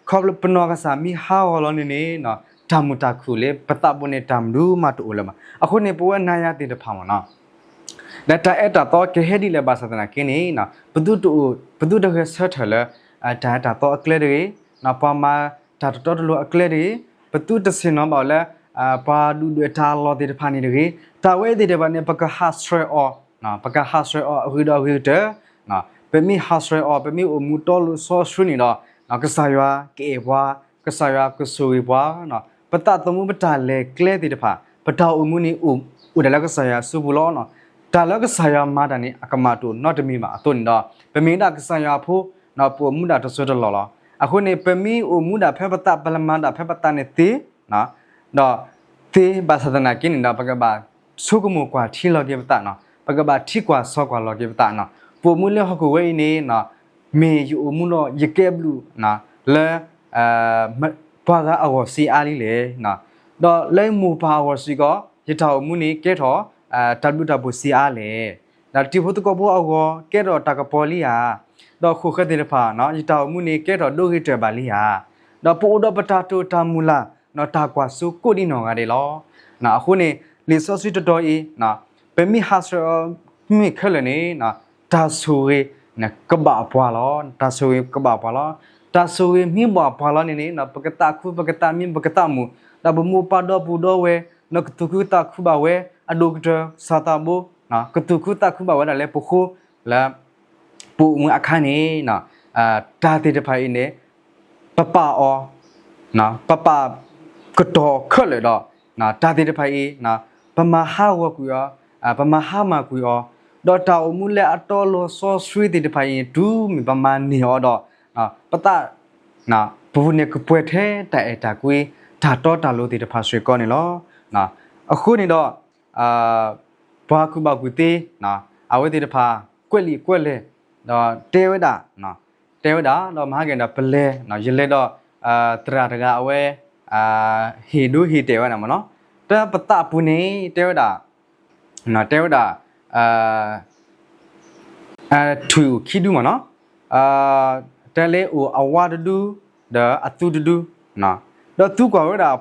ခီဖျိပနီၢ်ကစၢ်မ့ၢ်ဟးဂီၤလီၤန့ၣ်န့ၣ် တၢ်မုာ်တၢ်ခုၣ်လၢပသးပူၤန့ၣ် တၢ်မနုၤမးတအိၣ်လၢၤဘၣ်. အဃိန့ၣ် ပဝဲနၤယၤသ့ၣ်တဖၣ်မ့ၢ်နီၤ ဒီးတၢ်အၢတၢ်သီကဟဲဒ်လဲၣ်ဘၣ်ဆၣ်သနာ်က့န့ၣ် ပသုတဂဲၤဆၢထၢၣ်လၢ တၢ်အၢတၢ်သီအကျဲတဂ့ၤ, ပှၤမၤတၢ်တတီတလိၤအကျဲတဂ့ၤ, ပသုတဆ့ၣ်နီၤဘၣ်အီၤလၢ ပှၤဒုၣ်ဒွဲၣ်တၢ်လီၢ်သ့ၣ်တဖၣ်န့ၣ်တဂ့ၤ, တၢ်ဝဲသ့ၣ်တဖၣ်န့ၣ် ပကဟးဆှဲးအီၤ, ပကဟးဆှဲးအီၤအဂ့ၤဒီးအဂ့ၤကတၢၢ်, ပမ့ၢ်ဟးဆှဲးအီၤ ပမ့ၢ်အိၣ်မူတီလိၤစီဆှံန့ၣ်ဒီး ကစၢ်ယွၤကအဲၣ်ပှၤ, ကစၢ်ယွၤကဆိၣ်ဂ့ၤပှၤ, ပသးသမူပတၢ်လဲၤကျဲသ့ၣ်တဖၣ် ပတၢ်အိၣ်မူန့ၣ် အိၣ်ဒၣ်လၢကစၢ်ယွၤအစုပူၤလီၤ. တၢ်လၢကစၢ်ယွၤမၤတၢ်န့ၣ် အကမၣ်တအိၣ်နီတမံၤဘၣ်အသိးန့ၣ်ဒီး ပမ့ၢ်ဒၣ်ကစၢ်ယွၤအဖိ ပအိၣ်မူဒၣ်တစိၢ်တလီၢ်လီၤ. အဃိန့ၣ် ပမ့ၢ်အိၣ်မူဒၣ်ဖဲပသး ပလဲၤမၤဒၣ်ဖဲပသးန့ၣ်သ့, ဒီးသ့ဘၣ်ဆၣ်သနာ်က့န့ၣ်ဒီး ပကဘၣ်ဆိကမိၣ်ကွၢ်ထံလီၤက့ၤပသးနီၤ, ပကဘၣ်ထံကွၢ်ဆီကွၢ်လီၤက့ၤပသးနီၤ, ပအိၣ်မူလၢဟီၣ်ခိၣ်ဝဲအံၤန့ၣ် မ့ၢ်ယအိၣ်မူဒီးယကဲဘျုး လၢ ပှၤဂၤအဂီၢ်စ့အါလံလဲၣ်, ဒီးလၢမိၢ်ပၢ်အဂီၢ်စ့ၢ်ကီး ယတၢ်အိၣ်မူန့ၣ်ကဲထီၣ် တၢ်ဘျုးတၢ်ဖှိၣ်စ့အါလဲၣ်, ဒီးတံၤဖိသကိးဖိအဂီၢ် ကဲထီၣ်တၢ်ကပီၤလံဧါ, ဒီးဃိၣ်ဃၢၤသ့ၣ်တဖၣ် ယတၢ်အိၣ်မူန့ၣ် ကဲထီၣ်ဒိဂ့ၤတၢၢ်ဘၣ်လံဧါ, ဒီးပအိၣ်ဒီးပတၢ်တိာ်တၢ်မုၢ်လၢ် ဒီးတၢ်ကွၢ်စိကိးဒံးနီၢ်ဂၤဒဲးလီၤ. အဃိန့ၣ် လံာ်စီဆှံတတီၤအံၤ ပမ့ၢ်ဟးဆှဲးအီၤမ့ၢ်ခဲလၢာ်န့ၣ် တၢ်ဆိၣ်ဂ့ၤ ကဘၣ်ပှၤလီၤ. တၢ်ဆိၣ်ဂ့ၤကဘၣ်ပှၤလီၤ. တၢ်ဆိၣ်ဂ့ၤမ့ၢ်ဘၣ်ပှၤလီၤန့ၣ်န့ၣ် ပကသးခု ပကသးမံ ပကသးမုာ် ဒီးပမိၢ်ပၢ်ဒီပုၢ်ဒီဝဲၢ် ဒီးကသူၣ်ခုသးခုဘၣ်ဝဲ အဒိၣ်ကတၢၢ် စီၤသးဘိ ကသူၣ်ခုသးခုဘၣ်ဝဲဒၣ်လၢပဃိ လၢ ပအိၣ်မူအခါန့ၣ် တၢ်သ့ၣ်တဖၣ်အံၤန့ၣ် ပပာ်အီၤ ပပာ်ကတီၤခဲလၢာ်ဒီး တၢ်သ့ၣ်တဖၣ်အံၤ ပမၤဟးဂီၤကွံာ်အီၤ ပမၤဟါမၢ်ကွံာ်အီၤ ဒီးတၢ်အိၣ်မူလၢအတီလီၤစီဆှံသ့ၣ်တဖၣ်အံၤ တုၤမ့ၢ်ပမၤန့ၢ်အီၤဒီး ပသး ပပူၤန့ၣ်ကပှဲၤထဲတၢ်အဲၣ်တၢ်ကွံ တၢ်တီတၢ်လိၤသ့ၣ်တဖၣ်စ့ၢ်ကီးန့ၣ်လီၤ. အဃိန့ၣ်ဒီး ပှၤကူၣ်ဘၣ်ကူၣ်သ့ အဝဲသ့ၣ်တဖၣ် ကွဲးလံာ်ကွဲးလဲၢ် ဒီးတဲဝဲဒၣ် တဲဝဲဒၣ် ဒီးမဟါက့ၤဒီးပလဲၤ ယလဲၤဒီး သရၣ်တဂၤအဝဲ ဟ့ၣ်ဒိဟ့ၣ်တဲာ်ဝဲဒၣ်မ့ၢ်နီၤ တၢ်ပသးပူၤန့ၣ် တဲဝဲဒၣ် တဲဝဲဒၣ် ထွံၣ်အိၣ်ခံဒုမ့ၢ်နီၤ တဲလၢအိၣ်အဝါတဒု ဒီးအသူတဒု ဒီးသူကွၢ်ဝဲဒၣ်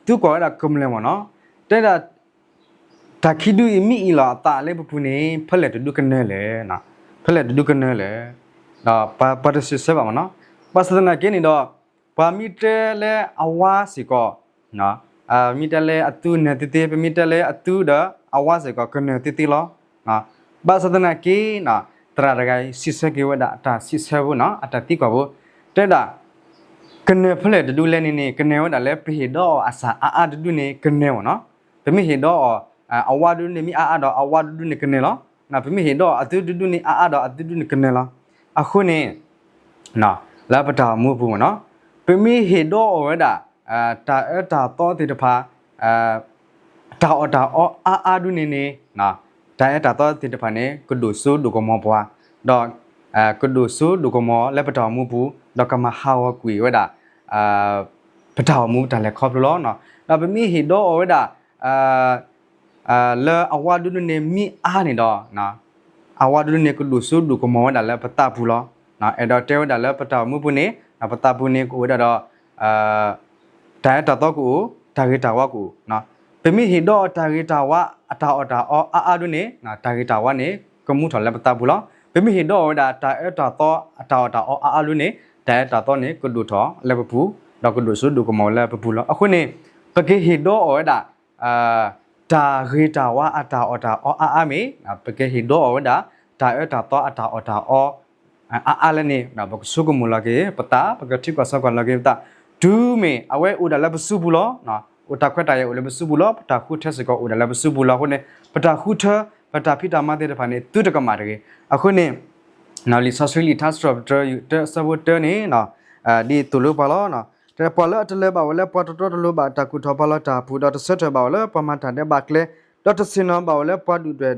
သူကွၢ်ဝဲဒၣ်ကမျၢၢ်မ့ၢ်နီၤ တဲဒၣ် တၢ်ခံဒုအံၤမ့ၢ်အ့ၣ်လိာ်အသးလၢပပူၤန့ၣ် ဖဲလဲၣ်တဒုကနၢၤလဲၣ် ဖဲလဲၣ်တဒုကနၢၤလဲၣ် ဒီးပှၤတစံးဆၢဘၣ်မ့ၢ်နီၤ ဘၣ်ဆၣ်သနာ်က့န့ၣ်ဒီး ပှၤမ့ၢ်တဲလၢအဝါစ့ၢ်ကီး မ့ၢ်တဲလၢအသူနၢၤသ့သ့ ပမ့ၢ်တဲလၢအသူဒီးအဝါစ့ၢ်ကီးကနၢၤသ့သ့လီၤ. ဘၣ်ဆၣ်သနာ်က့ သရၣ်တဂၤအံၤစံးဆၢက့ၤဝဲဒၣ်တၢ်စံးဆၢဖိနီၤ အတၢ်သံကွၢ်ဖိ တဲဒၣ် ကနၢၤဖဲလဲၣ်တဒုလဲၣ်န့ၣ်န့ၣ် ကနၢၤဝဲဒၣ်လၢပဟ့ၣ်ဒီးအီၤအစၢ်အါအါတဒုန့ၣ် ကနၢၤမ့ၢ်နီၤ ပမ့ၢ်ဟ့ၣ်ဒီးအီၤ အဝါတဒုန့ၣ်မ့ၢ်အါအါဒီးအဝါတဒုန့ၣ်ကနၢၤလီၤ. ပမ့ၢ်ဟ့ၣ်ဒီးအီၤအသူတဒုန့ၣ်အါအါဒီးအသူတဒုန့ၣ်ကနၢၤလီၤ. အဃိန့ၣ် လၢပတၢ်အိၣ်မူအပူၤမ့ၢ်နီၤ ပမ့ၢ်ဟ့ၣ်ဒီးအီၤဝဲဒၣ် တၢ်အၢတၢ်သီသ့ၣ်တဖၣ် တၢ်အီၣ်တၢ်အီအါအါဒ်န့ၣ်န့ၣ် တၢ်အၢတၢ်သီသ့ၣ်တဖၣ်န့ၣ် ကဒိၣ်စိဒိၣ်ကမီၤပှၤ, ဒီး ကဒိၣ်စိဒိၣ်ကမီၤလၢပတၢ်အိၣ်မူပူၤ, ဒီးကမၤဟးဂီၤကွံာ်ဝဲဒၣ် ပတၢ်အိၣ်မူတၢ်လဲၤခီဖျိလီၤ. ဒီးပမ့ၢ်ဟ့ၣ်ဒီးအီၤဝဲဒၣ် လၢအဝါဒ်န့ၣ်မ့ၢ်အါန့ၣ်ဒီး အဝါဒ်န့ၣ်ကဒိၣ်စိဒိၣ်ကမီၤဝဲဒၣ်လၢပသးပူၤလီၤ. အဲၣ်ဒိးတဲဝဲဒၣ်လၢပတၢ်အိၣ်မူပူၤန့ၣ် ပသးပူၤန့ၣ်ကအိၣ်ဝဲဒၣ်ဒီး တၢ်အၢတၢ်သီကအိၣ်, တၢ်ဂ့ၤတၢ်ဝါကအိၣ်. ပမ့ၢ်ဟ့ၣ်ဒီးအီၤတၢ်ဂ့ၤတၢ်ဝါ အတၢ်အီၣ်တၢ်အီအါအါဒ်န့ၣ် တၢ်ဂ့ၤတၢ်ဝါန့ၣ် ကမူထီၣ်လၢပသးပူၤလီၤ. ပမ့ၢ်ဟ့ၣ်ဒီးအီၤဝဲဒၣ်တၢ်အၢတၢ်သီ အတၢ်အီၣ်တၢ်အီအါအါဒ်န့ၣ် တၢ်အၢတၢ်သီန့ၣ် ကဒိၣ်ထီၣ်လၢပပူၤ, ဒီးကဒိၣ်စိဒိၣ်ကမီၤလၢပပူၤလီၤ. အဃိန့ၣ် ပကဟ့ၣ်ဒီးအီၤဝဲဒၣ် တၢ်ဂ့ၤတၢ်ဝါအတၢ်အီၣ်တၢ်အီအါအါမ့ၢ် ပကဟ့ၣ်ဒီးအီၤဝဲဒၣ် တၢ်အၢတၢ်သီအတၢ်အီၣ်တၢ်အီ အါအါလၢန့ၣ် ပကဆိကမိၣ်လီၤက့ၤပသး, ပကထံကီၢ်စီကီၢ်လီၤက့ၤပသး, တုၤမ့ၢ်အဝဲအိၣ်ဒၣ်လၢပစုပူၤလီၤ. အိၣ်တၢ်ခွဲးတၢ်ယာ်အိၣ်လၢပစုပူၤလီၤ. ပတၢ်ဃုထၢစ့ၢ်ကီးအိၣ်ဒၣ်လၢပစုပူၤလီၤ. အဃိန့ၣ် ပတၢ်ဃုထၢ ပတၢ်ဖံးတၢ်မၤသ့ၣ်တဖၣ်န့ၣ် သုတကမၣ်တဂ့ၤ. အဃိန့ၣ် လံာ်စီဆှံလံာ်ထါစံးထီၣ်ပတြၢၤ တၢ အဆၢဖိတၢန့ၣ် ဒ်သိးလိပှၤလီၤ. တဲပှၤလၢအတလၢၤဘၣ်ဝဲလၢပှၤတတြီတလိၤဘၣ်အတၢ်ကူၣ်ထီၣ်ပှၤလီၤတၢ်အပူၤ, ဒီးတဆၢထၢၣ်ဘၣ်ဝဲလၢပှၤမၤတၢ်ဒဲးဘးကျဲ, ဒီးတဆ့ၣ်နီၤဘၣ်ဝဲလၢပှၤဒုၣ်ဒွဲၣ်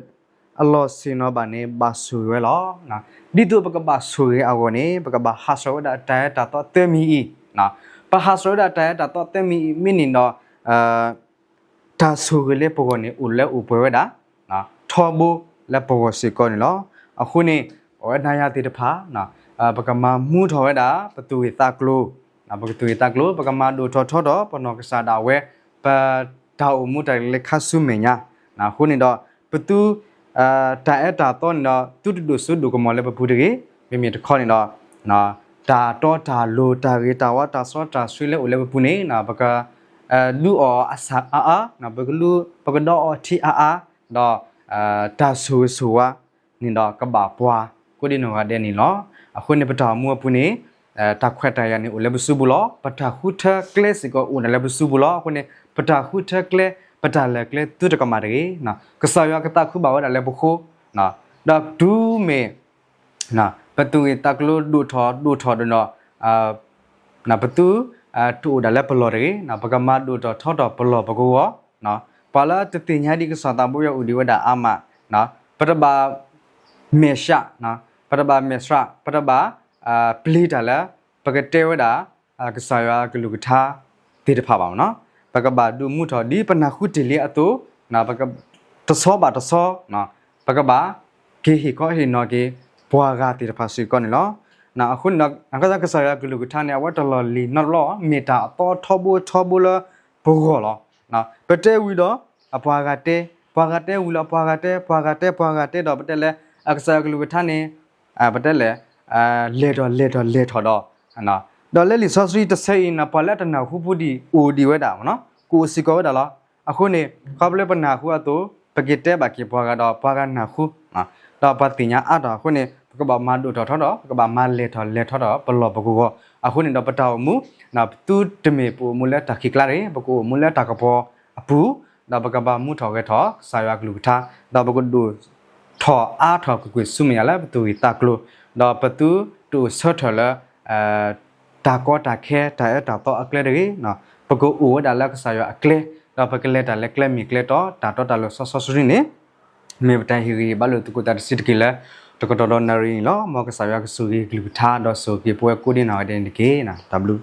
အလီၢ်ဆ့ၣ်နီၤဘၣ်န့ၣ် ဘၣ်ဆိၣ်ဂ့ၤဝဲလီၤ. ဒ်သိးပကဘၣ်ဆိၣ်ဂ့ၤအဂီၢ်န့ၣ် ပကဘၣ်ဟးဆှဲးဝဲဒၣ်တၢ်အၢတၢ်သီသၢမံၤအံၤ, ပဟးဆှဲးဝဲဒၣ်တၢ်အၢတၢ်သီသၢမံၤအံၤ မ့ၢ်န့ၣ်ဒီး တၢ်ဆိၣ်ဂ့ၤလၢပဂီၢ်န့ၣ် အိၣ်လၢအိၣ်ပှဲၤဝဲဒၣ် ထီဘိလၢပဂီၢ်စ့ၢ်ကီးန့ၣ်လီၤ. အဃိန့ၣ် ပဝဲနၤယၤသ့ၣ်တဖၣ် ပကမၤမူထီၣ်ဝဲဒၣ် ပသူၣ်ဂ့ၢ်သးကျိၤ, ပကသူၣ်ဂ့ၢ်သးကျိၤ ပကမၤဒိၣ်ထီၣ်ထီထီၣ်ပနီၢ်ကစၢ်ဒၣ်ဝဲ ပတၢ်အိၣ်မူတၢ်လဲၤခါဆူမဲာ်ညါ, အဃိန့ၣ်ဒီး ပသူ တၢ်အၢတၢ်သီန့ၣ်ဒီး သုတဒိၣ်စိဒိၣ်ကမီၤလၢပပူၤတဂ့ၤ. မ့မ့ၢ်တခီန့ၣ်ဒီး တၢ်တီတၢ်လိၤ တၢ်ဂ့ၤတၢ်ဝါ တၢ်စီတၢ်ဆှံလၢအိၣ်လၢပပူၤန့ၣ် ပက ဒုးအီၣ်အဆၣ်အါအါ, ပကဒုး ပကဒီးအီထံအါအါ, ဒီး တၢ်ဆိၣ်ဂ့ၤဆိၣ်ဝါန့ၣ်ဒီး ကဘၣ်ပှၤကိးဒံနီၢ်ဂၤဒဲးန့ၣ်လီၤ. အဃိန့ၣ် ပတၢ်အိၣ်မူအပူၤန့ၣ် တၢ်ခွဲးတၢ်ယာ်န့ၣ်အိၣ်လၢပစုပူၤလီၤ. ပတၢ်ဃုထၢကျဲစ့ၢ်ကီးအိၣ်ဒၣ်လၢပစုပူၤလီၤ. အဃိန့ၣ် ပတၢ်ဃုထၢကျဲ ပတၢ်လဲၤကျဲသုတကမၣ်တဂ့ၤ. ကစၢ်ယွၤကသးခုဘၣ်ဝဲဒၣ်လၢပဃိ, ဒီးတုၤမ့ၢ် ပသူၣ်ဂ့ၢ်သးကျိၤဒိၣ်ထီၣ်ဒိၣ်ထီၣ်ဒီး ပသူ တအိၣ်ဒၣ်လၢပလီၢ်တဂ့ၤ, ပကမၤဒိၣ်ထီၣ်ထီထီၣ်ပလီၢ်ပကဝီၤ, ပှၤလၢတသ့ၣ်ညါဒံးကစၢ်သးဘိယွၤအိၣ်ဒံးဝဲဒၣ်အါမး, ပတဘၣ် မဲာ်ဆှး, ပတဘၣ်မဲာ်ဆှး, ပတဘၣ် ပျံၤတၢ်လၢ ပကတဲဝဲဒၣ် ကစၢ်ယွၤကလုၢ်ကထါသ့ၣ်တဖၣ်ဘၣ်မနီၤ, ပကဘၣ်ဒုးမူထီၣ်ဒ်ပနၢ်ဟူတ့ၢ်လံအသိး, တဆီဘၣ်တဆီ ပကဘၣ်က့ၤဟ့ၣ်ခီဟ့ၣ်နီၤက့ၤ ပှၤဂၤသ့ၣ်တဖၣ်စ့ၢ်ကီးန့ၣ်လီၤ. အဃိန့ၣ်ဒီး ကစၢ်ယွၤကလုၢ်ကထါန့ၣ် အဝဲတလီၢ်လံၤနီတဘျီ မ့ၢ်တၢ်အသီထီဘိထီဘိလၢပဂီၢ်လီၤ. ပတဲဝံၤဒီး အပှၤဂၤတဲ, ပှၤဂၤတဲဝံၤလီၤ ပှၤဂၤတဲ, ပှၤဂၤတဲ ပှၤဂၤတဲဒီး ပတဲလဲၣ် အကစၢ်ယွၤကလုၢ်ကထါန့ၣ် ပတဲလဲၣ် လဲၤထီၣ်လဲၤထီၣ်လဲၤထီၣ်ဒီး, ဒီးလၢလံာ်စီဆှံတဆၢအံၤန့ၣ် ပှၤလၢတနၢ်ဟူဖိဒံးအိၣ်ဒံးဝဲဒၣ်မနီၤ, ကအိၣ်စ့ၢ်ကီးဝဲဒၣ်လီၤ. အဃိန့ၣ် ခီဖျိလၢပနၢ်ဟူအသိး ပက့ၤတဲဘၣ်က့ၤပှၤဂၤဒီး ပှၤဂၤနၢ်ဟူ ဒီးပှၤသ့ၣ်ညါအါထီၣ်အဃိန့ၣ် ပကဘၣ်မၤဒိၣ်ထီၣ်ထီထီၣ် ပကဘၣ်မၤလဲၤထီၣ်လဲၤထီၣ်ဒီးပလီၢ်ပကဝီၤ, အဃိန့ၣ်ဒီးပတၢ်အိၣ်မူ ပသုတမ့ၢ်ပအိၣ်မူလၢတၢ်ခံးကျါတဂ့ၤ, ပကအိၣ်မူလၢတၢ်ကပီၤအပူၤ, ဒီးပကဘၣ်မူထီၣ်ဂဲၤထီၣ်ကစၢ်ယွၤကလုၢ်ကထါ, ဒီးပကဒိၣ်ထီၣ်အါထီၣ်ကွ့ၢ်ကွ့ၢ်ဆူမဲာ်ညါလၢပသူၣ်ဂ့ၢ်သးကျိၤ, ဒီးပသုတအိၣ်ဆၢထၢၣ်လၢ တၢ်ကီတၢ်ခဲ တၢ်အၢတၢ်သီအကျဲတဂ့ၤ, ပကအိၣ်ဝဲဒၣ်လၢကစၢ်ယွၤအကျဲ, ဒီးပကလဲၤတၢ်လၢကျဲမ့ၢ်ကျဲတီ တၢ်တီတၢ်လိၤစီစီဆှံန့ၣ် မ့ၢ်ပတၢ်ဟ့ၣ်ဂံၢ်ဟ့ၣ်ဘါလိာ်သကိးတၢ်တဆံးတက့ၢ်လၢ တကတီၢ်ဒီးနၣ်ရံၣ်အံၤန့ၣ်လီၤ. မ်ကစၢ်ယွၤကဆိၣ်ဂ့ၤကလုၢ်ကထါ ဒီးဆိၣ်ဂ့ၤပဝဲကိးဒံနီၢ်ဂၤဒဲးန့ၣ်တက့ၢ်. တၢ်ဘျုး